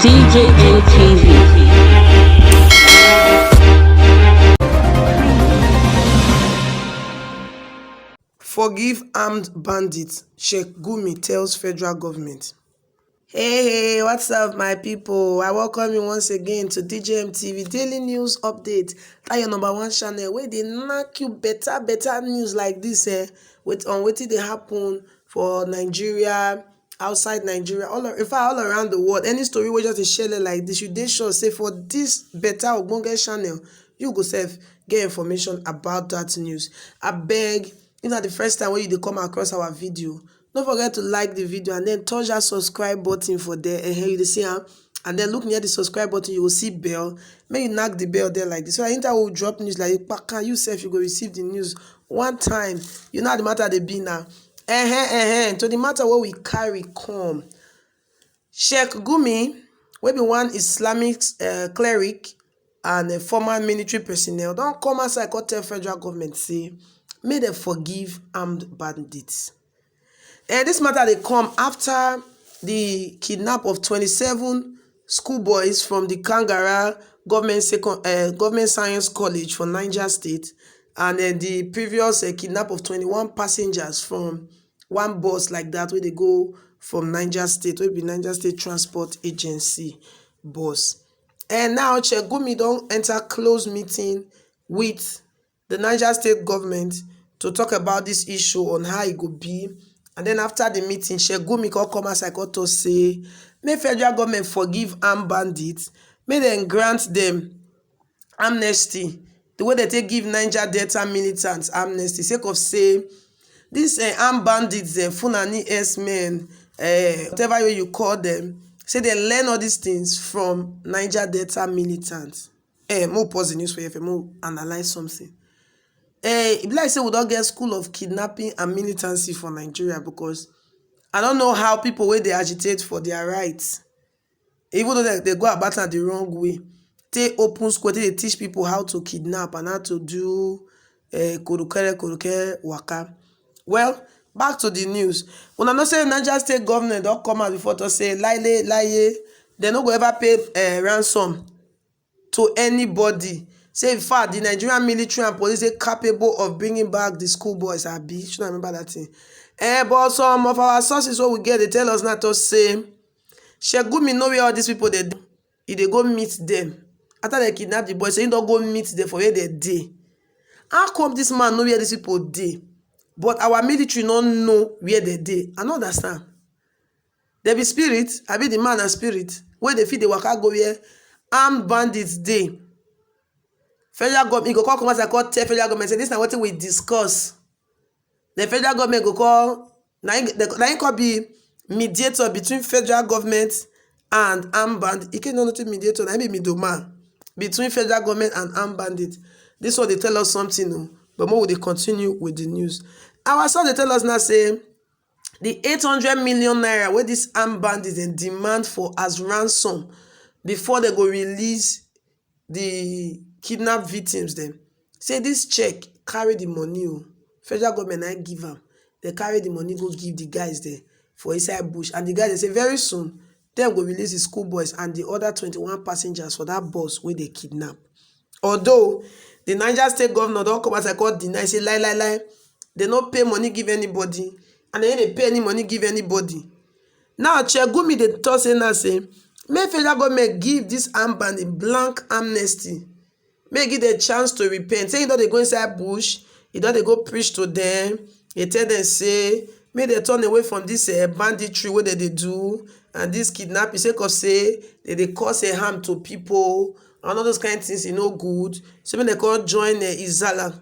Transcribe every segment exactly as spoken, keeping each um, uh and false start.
T J N T V. Forgive armed bandits, Sheikh Gumi tells federal government. Hey, hey, what's up, my people? I welcome you once again to D J M T V Daily News Update. That your number one channel where they knock you better, better news like this, eh? With on wetin dey happen for Nigeria, outside Nigeria, all in fact, all around the world. Any story wey just dey shele like this, you dey sure say for this better ogbonge channel, you go sef get information about that news. Abeg, if na the first time wey you dey come across our video, no forget to like the video and then touch that subscribe button for there. And you dey see am, and then look near the subscribe button, you go see bell. Make you knack the bell there like this. So anytime we drop news like this, kpaka, you sef you go receive the news one time. You know how the matter dey be now. Eh, eh, eh, eh. To the matter wey we carry come. Sheikh Gumi, wey be one Islamic uh, cleric and a former military personnel, don come outside come tell federal government say make dem forgive armed bandits. And this matter dey come after the kidnap of twenty-seven schoolboys from the Kangara Government Second uh, Government Science College for Niger State, and uh, the previous uh, kidnap of twenty-one passengers from one bus like that wey dey go from Niger State, wey be Niger State Transport Agency bus. And now Sheikh Gumi don enter close meeting with the Niger State government to talk about this issue on how e go be. And then after the meeting, Sheikh Gumi come come outside come talk say make federal government forgive armed bandits, make dem grant them amnesty, the way dem take give Niger Delta militants amnesty, sake of say these uh, armed bandits, uh, Fulani S-men, uh, whatever way you call them, say dem learn all these things from Niger Delta militants. Eh, mo pause the news for you, mo analyze something. Eh, e be like say we don get school of kidnapping and militancy for Nigeria, because I don't know how people wey dey agitate for their rights, even though they, they go about am the wrong way, take open school, take dey teach people how to kidnap and how to do uh, korokere korokere waka. Well, back to the news. Una know say Niger State government don come out before to say laile laye, they no go ever pay uh, ransom to anybody. Say in fact, the Nigerian military and police dey capable of bringing back the schoolboys. Abi, you should remember that thing. Eh, but some of our sources wey we get dey tell us now to say Sheikh Gumi know where all these people dey dey. He dey go meet them. After they kidnap the boys, say he don go meet them for where they dey. How come this man know where these people dey, but our military no know where they dey? I no understand. They be spirit, abi the man na spirit wey dey fit dey waka go where armed bandits dey. Federal government, he go come come outside come tell federal government say this na wetin we discuss. The federal government go call, na him, the, na him come be mediator between federal government and armed bandit. Ike no nothing mediator, na him be middleman between federal government and armed bandit. This one dey tell us something o, but make we dey continue with the news. Our source dey tell us now say the eight hundred million naira wey this armed bandits dem demand for as ransom before they go release the kidnap victims dem, say this check carry the money o, federal government na give am. They carry the money go give the guys there for inside bush, and the guys dey say very soon dem go release the schoolboys and the other twenty-one passengers for that bus wey they kidnap. Although the Niger State governor don come outside come deny say lie lie lie, they no pay money give anybody, and they no dey pay any money give anybody. Now Sheikh Gumi dey talk say now say make federal government give this armed bandit blank amnesty, make give them chance to repent. Say he don dey go inside bush, he don dey go preach to them, he tell them say make they turn away from this uh, banditry wey they dey do and this kidnapping, sake of say they dey cause a harm to people and all those kind things. E no good. So make they come join uh, Izala,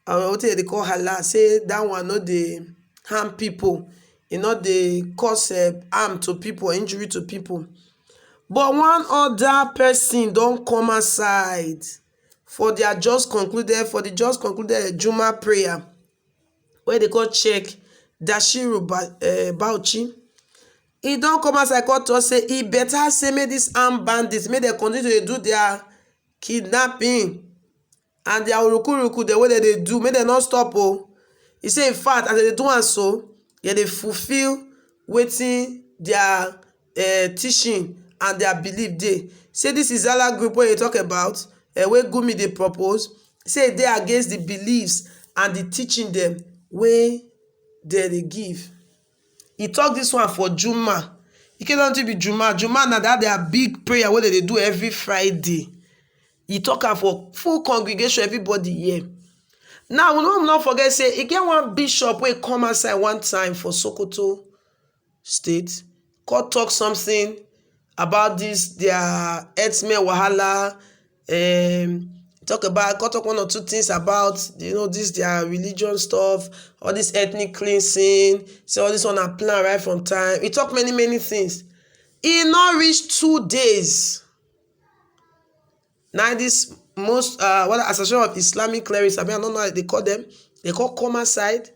or wetin they dey call Hala, say that one no dey harm people, e no dey cause uh, harm to people, injury to people. But one other person don come outside for their just concluded for the just concluded Juma prayer wey they call check Dashiru ba- uh, Bauchi. He don come outside come talk say e better say make these armed bandits make dem continue to dey do their kidnapping and their urukuruku, the way that they do, make dem no stop o. He say in fact as they dey do am so, they dey fulfill wetin their uh, teaching and their belief dey. Say this Izala group wey you talk about, eh, wey Gumi dey propose, say e dey against the beliefs and the teaching dem wey dem dey give. He talk this one for Juma. Ike don be Juma. Juma na that their big prayer wey dem dey do every Friday. He talk am for full congregation, everybody hear. Now, we no, no forget say e get one bishop wey come outside one time for Sokoto State, come talk something about this their herdsmen wahala. Um, talk about, come talk one or two things about, you know, this their religion stuff, all this ethnic cleansing. So all this one na plan right from time. He talk many, many things. E no reach two days. Now this most, uh, what, Association of Islamic Clerics, I mean, I don't know how they call them. They call come outside,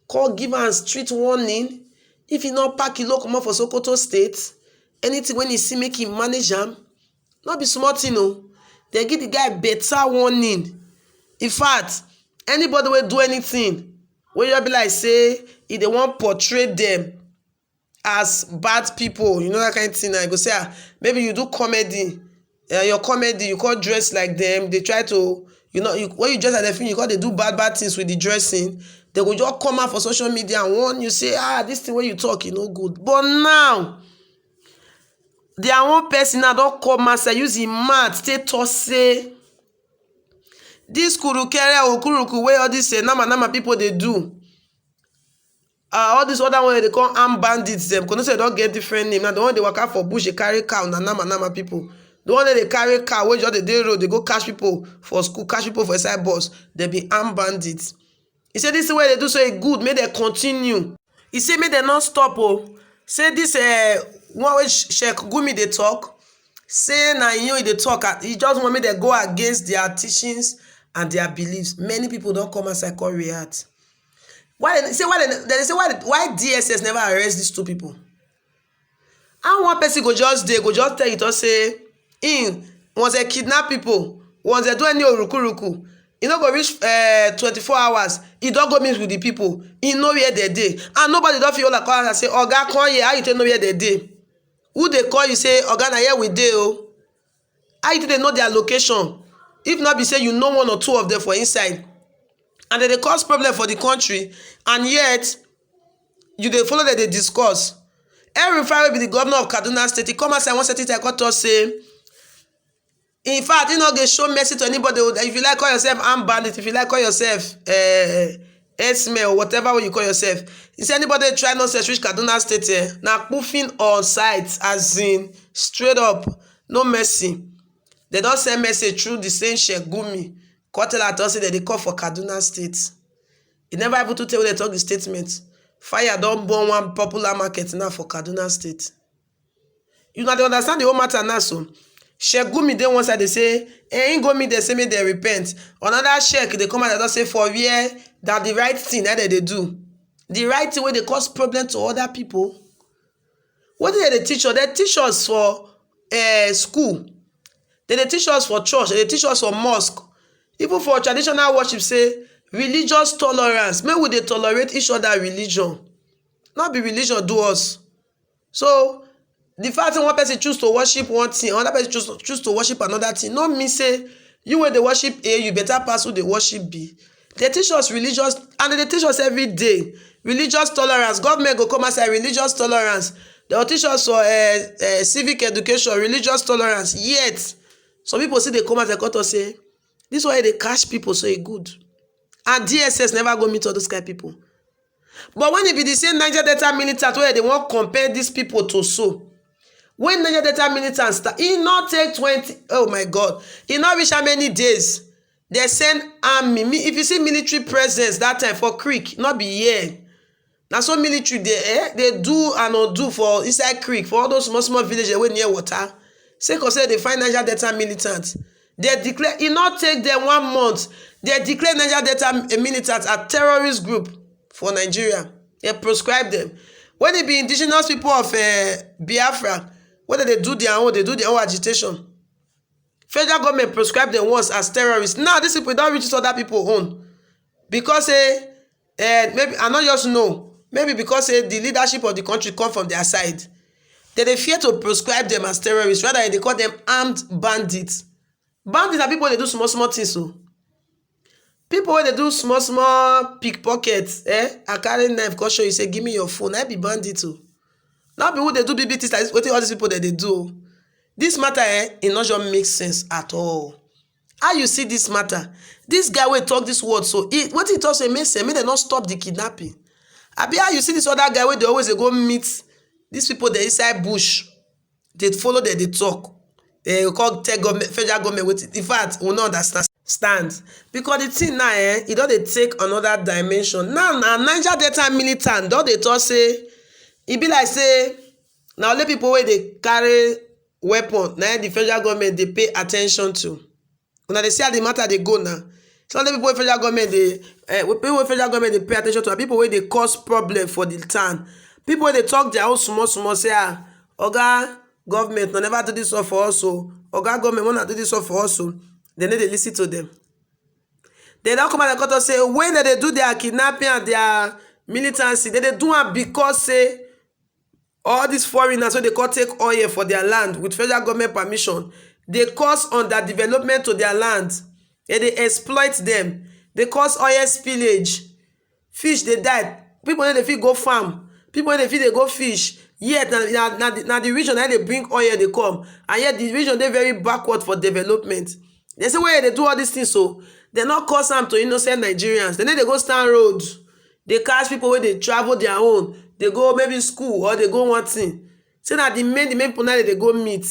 call give am street warning. If you not pack, you look more for Sokoto State. Anything when you see, make him manage am. Not be small thing, no. They give the guy better warning. In fact, anybody will do anything, wey you be like say if they want portray them as bad people, you know, that kind of thing. I go say, ah, maybe you do comedy, uh, your comedy, you can't dress like them. They try to, you know, you, when you dress like the film, you got to do bad, bad things with the dressing. They go just come out for social media and warn you, say, ah, this thing when you talk, you know, good. But now, their own person now don't come outside, use him mouth, take to say, this kurukere, okuruku, where all this, uh, nama, nama people they do. Uh, all this other one they call armed bandits, them, because they don't get different name. Now, the one they work out for bush, they carry cow, na nama, nama people. The one that they carry cow, wey just dey road, they go catch people for school, catch people for inside bus. They be armed bandits. He said, this is where they do so e good, make they continue. He said, make they not stop, oh. Say this, uh, one wey Sh-, Sheikh Gumi they talk, say na you they talk, ah, he just want me to go against their teachings and their beliefs. Many people don't come as I call react. Why they say, why they, they say, why, why D S S never arrest these two people? And one person go just dey, go just tell you to say, him, once they kidnap people, once they do any orukuruku, e no go reach, uh, twenty-four hours. He don't go meet with the people. He know where they dey. And nobody don't feel like call and say, Oga, come here. How you take know where they dey? Who they call you say, Oga, na here we dey, oh? How you take dey know their location? If not be say you know one or two of them for inside. And then they cause problem for the country. And yet, you dey follow them, they discuss. Every Friday be the governor of Kaduna State. He come outside one certain time, come talk say, in fact, you know, they show mercy to anybody. If you like, call yourself armed bandit. If you like, call yourself, uh, S M E or whatever way you call yourself. He say anybody try nonsense reach Kaduna State, eh, na puffing on site, as in straight up, no mercy. They don't send message through the same Sheikh Gumi. Come tell her to say that they call for Kaduna State. He never even to tell when they talk the statement. Fire don't burn one popular market now for Kaduna State. You know, they understand the whole matter now, so. Sheikh Gumi dey one side, they say, eh, he go meet them, say make they repent. Another Sheikh, they come out and say for where that the right thing that they do. The right thing where they cause problem to other people. What did they teach us? They teach us for, eh, school. They, they teach us for church. They teach us for mosque. Even for traditional worship, say religious tolerance. May we they tolerate each other religion. Not be religion do us. So the fact that one person choose to worship one thing, another person choose, choose to worship another thing, no mean say you wey dey worship A, you better pass who dey worship B. They teach us religious, and they teach us every day. Religious tolerance. Government go come outside, religious tolerance. They will teach us for, uh, uh, civic education, religious tolerance. Yet, some people see they come out and come to say, this way they catch people, so it good. And D S S never go meet all those kind of people. But when it be the same Niger Delta militants where they want compare these people to so, when Niger Delta militants start, e not take twenty, oh my God, e not reach how many days they send army. Mi-, if you see military presence that time for creek, not be here. Now so military they, eh, they do and undo for inside creek, for all those small, small villages wey near water. Sake of say they find Niger Delta militants. They declare, e not take them one month. They declare Niger Delta, eh, militants a terrorist group for Nigeria. They proscribe them. When it be indigenous people of, eh, Biafra, whether they do their own, they do their own agitation. Federal government proscribe them once as terrorists. Now these people don't reach other people own. Because, eh, eh, maybe, I not just know. Maybe because, eh, the leadership of the country come from their side. Dem dey fear to proscribe them as terrorists, rather dem dey call them armed bandits. Bandits na people wey dey do small small things o. People wey dey do small small pickpocket, eh? I carry knife come show you say, "Give me your phone." Na be bandit o. No be who dey do big big things like this, wetin all these people dem dey do o. This matter, eh, e no just make sense at all. How you see this matter? This guy wey talk this word so, he, wetin he talk say make sense, make dem no stop the kidnapping. Abi how you see this other guy wey dey always dey go meet these people dem inside bush, dey follow dem dey talk, dem go come tell government, federal government wetin, in fact, we no understand. Because the thing now, eh, e don dey take another dimension. Now, na Niger Delta militant don dey talk say e be like say na only people wey dey carry weapon na im the federal government dey pay attention to. Una dey see how the matter dey go now. Some of the people wey federal government dey, eh, wey people wey federal government dey pay attention to are people wey dey cause problem for the town. People wey dey talk their own small small say, "Ah, oga government, una never do this one for us o. Oga government, una do this one for us o." Dem no dey listen to them. Dem don come out and come talk say when dem dey do their kidnapping and their militancy, dem dey do am because say all these foreigners wey dey come take oil for their land with federal government permission dey cause underdevelopment to their land. Dem dey exploit them. Dey cause oil spillage. Fish dey die. People no dey fit go farm. People no dey fit dey go fish. Yet na, na, na, the, na the region na dey bring oil dey come. And yet the region dey very backward for development. Dem say when dem dey do all these things so, dem no cause am to innocent Nigerians. Dem no dey go stand road, dey catch people wey dey travel their own, dey go maybe school or dey go one thing. Say na the main, the main people na dem dey go meet.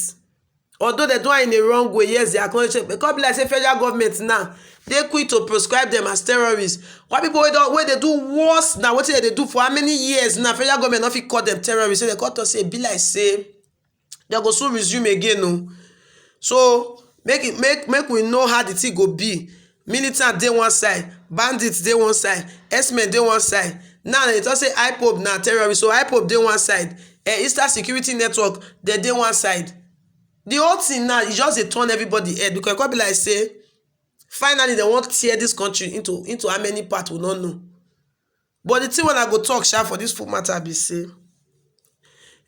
Although dem do am in a wrong way, yes, dem acknowledge it. But come be like say federal government now dey quick to proscribe them as terrorists. Why people wey don, wey dey do worse na wetin dem dey do for how many years now, federal government no fit call them terrorists? So dem come talk say e be like say dem go soon resume again o. So make it, make, make we know how the thing go be. Militant dey one side, bandits dey one side, herdsmen dey one side. Now dem talk say IPOB na terrorist, so IPOB dey one side. Eh, Eastern Security Network, dem dey one side. The whole thing now, e just dey turn everybody head, because e come be like say finally dem wan tear this country into, into how many parts we no know. But the thing wey I go talk sha for this full matter be say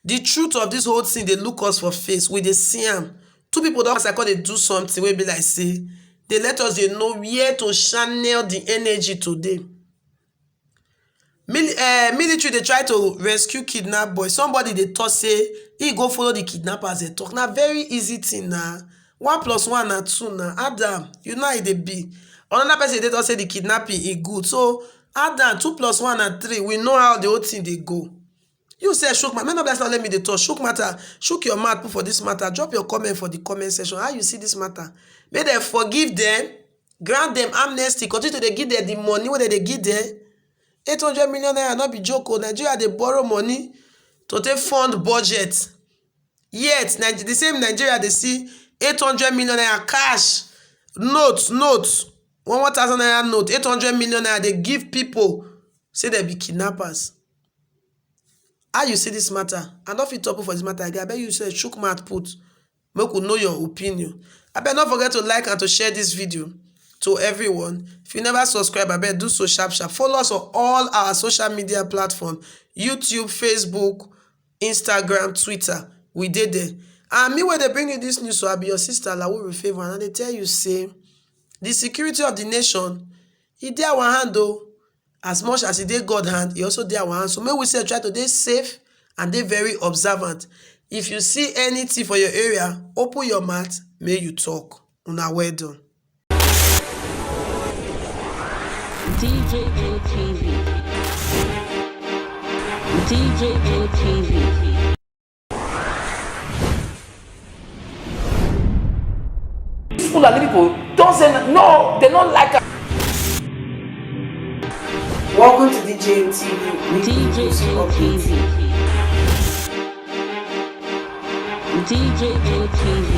the truth of this whole thing dey look us for face. We dey see am. Two people don as I come dey do something wey be like say dey let us dey know where to channel the energy today. Mil-, eh, military dey try to rescue kidnap boy. Somebody dey talk say he go follow the kidnappers dey talk. Na very easy thing na. One plus one na two na. Adam, you know how e dey be. Another person dey talk say the kidnapping e good. So Adam, two plus one na three. We know how the whole thing dey go. You say shook matter. Make no be as let me dey talk. Shook matter. Shook your mouth, put for this matter. Drop your comment for the comment section. How you see this matter? Make dem forgive them, grant them amnesty, continue to dey give them the money wey dem dey give them. Eight hundred million naira no be joke o. Nigeria dey borrow money to take fund budget. Yet, Nige-, the same Nigeria dey see eight hundred million naira cash, note, note, one one thousand naira note, eight hundred million naira dey give people, say dem be kidnappers. How you see this matter? I no fit talk for this matter again. Abeg you sef shook mouth put. Make we know your opinion. Abeg no forget to like and to share this video to everyone. If you never subscribe, abeg do so sharp sharp. Follow us on all our social media platform, YouTube, Facebook, Instagram, Twitter. We dey there. And me wey dey bring you this news, so I be your sister, Lawuru Favour, and I dey tell you say the security of the nation, e dey our hand o. As much as e dey God hand, e also dey our hand. So make we sef try to dey safe and dey very observant. If you see anything for your area, open your mouth, make you talk. Una well done. D J N T V. D J N T V. These Fulani people don't say n-, no, they don't like us. Welcome to D J N T V. D J N T V. D J N T V.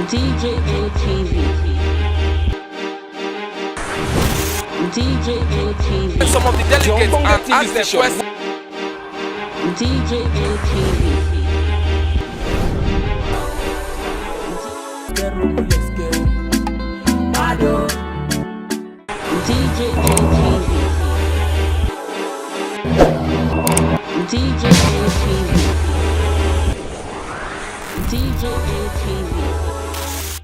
D J N T V. D J N T V. Some of the delegates and ask them questions. D J N T V. D J N T V. D J A T V. D J A T V.